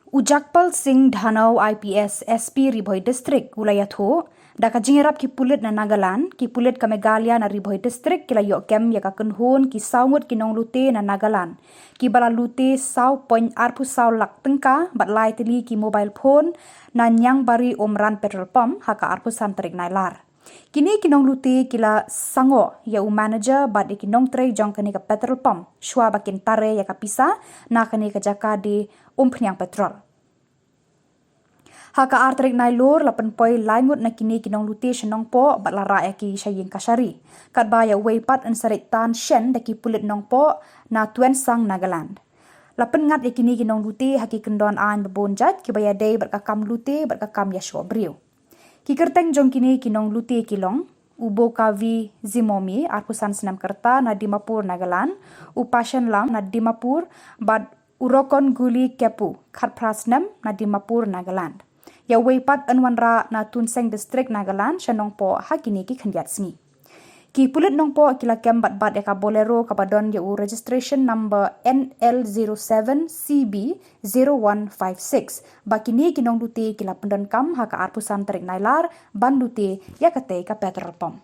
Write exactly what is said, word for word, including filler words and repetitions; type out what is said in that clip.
U Jagpal Singh Dhanoa, I P S, S P Ri Bhoi District, u la ïathuh, da ka jingïarap ki pulit na Nagaland, ki pulit ka Meghalaya na Ri Bhoi District ki la ïoh kem ïa ka kynhun ki saw ngut ki nonglute na Nagaland, kiba la lute saw point arphew saw lak tyngka bad lai tylli ki mobile phone na Niangbari Umran Petrol Pump ha ka arphew san tarik Nailar. Kine ki nonglute ki la sangeh ïa u manager bad ïa ki nongtrei jong kane ka petrol pump shuwa ba kin tare ïa ka pisa na kane ka jaka die umphniang petrol. Ha ka ar tarik Nailur la pynpoi lai ngut na kine ki nonglute sha Nongpoh bad la rah ïa ki sha ïing kashari. Katba ïa uwei pat yn sa rit tan shen da ki pulit Nongpoh na Tuensang, Nagaland. La pynngat ïa kine ki nonglute ha ki kyndon aiñ ba bun jait kiba ïadei bad ka kam lute bad ka kam ïashoh briew. Ki kyrteng jong kine ki nonglute ki long u Bokavi Zimomi, arphew san snem ka rta, na Dimapur, Nagaland, u Pashen Lam na Dimapur, bad u Rokon Guli Kepu, khatphra snem, na Dimapur, Nagaland. Ïa uwei pat yn wanrah na Tuensang District, Nagaland, sha Nongpoh ha kine ki khyndiat sngi. Ki pulit Nongpoh ki la kem bad bat ïa ka Bolero kaba don ïa u registration number N L zero seven C B zero one five six. Ba kine ki nonglute ki la pyndonkam ha ka arphew san tarik Nailar ban lute ïa katei ka petrol pump.